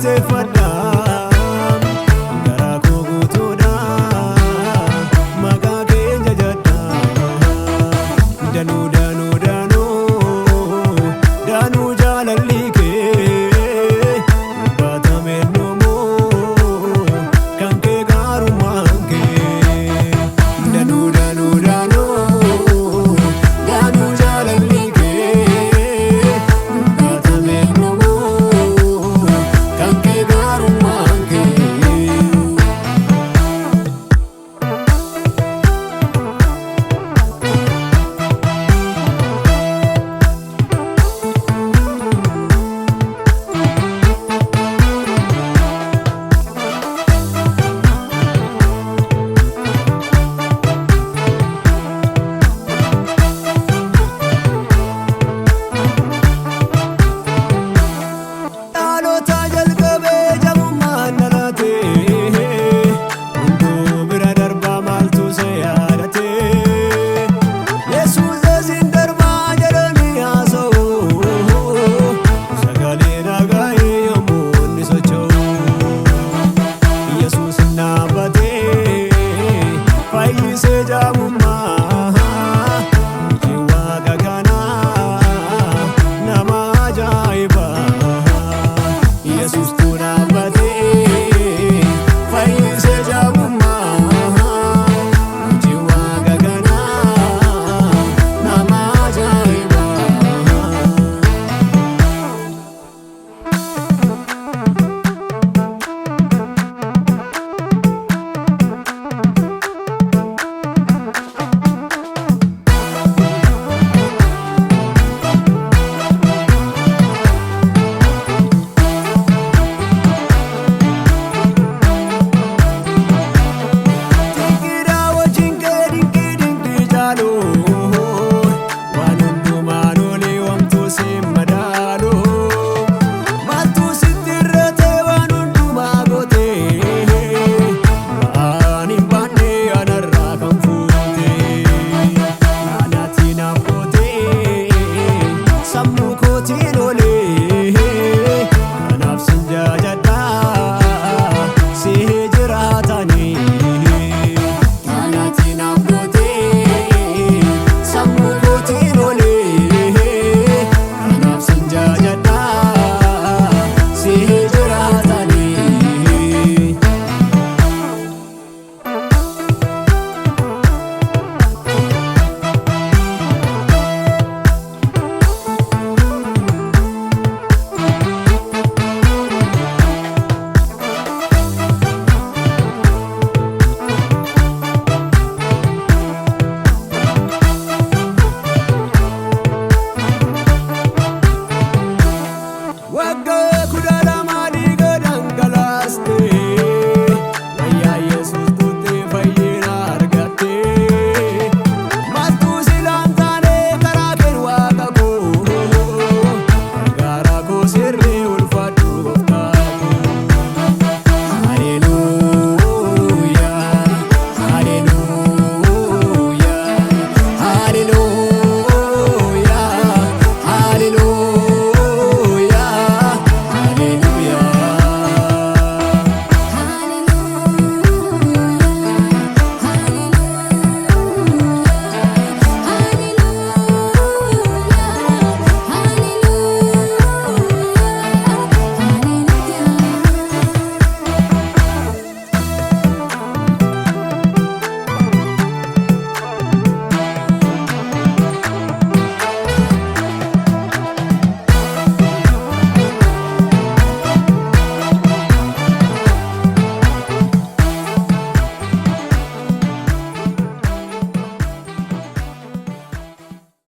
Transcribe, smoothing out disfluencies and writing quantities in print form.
Galateeffadha garaa koo guutuudha maqaa kee jajadha. Danuu danuu danuu danuu jaalalli kee dubbatamee dhumuu kan kee gaarummaan kee. Danuu danuu danuu danuu jaalalli kee dubbatamee dhumuu kan kee gaarummaan kee. Dhaloota jalqabee jabummaan dhalate, hunduu bira darbaa maaltu se yaadate? Yesuus asiin darbaa jedhanii haasa'u, sagalee dhaga'ee yommuu inni socho'u. Yesuus dhaabbatee fayyisee jaamummaa, hojii waaqa kanaa nama ajaa'iba. Yesuus tu dhaabbatee fayyisee jaamummaa, hojii waaqa kanaa nama ajaa'iba. Dinqiidhaa wajjin kee dinqii dinqii caalu, waan hundumaan olii homtuu si madaalu. Maaltu sitti irratee waan hundumaa goote? Waan hin baanne anarraa kan fuute. Anaatti naaf goote sammuu kootiin olee, kanaaf sin jajadha si jiraatanii. Anaatti naaf goote sammuu kootiin olee, kanaaf sin jajadha si jiraatanii. Waggaa 10.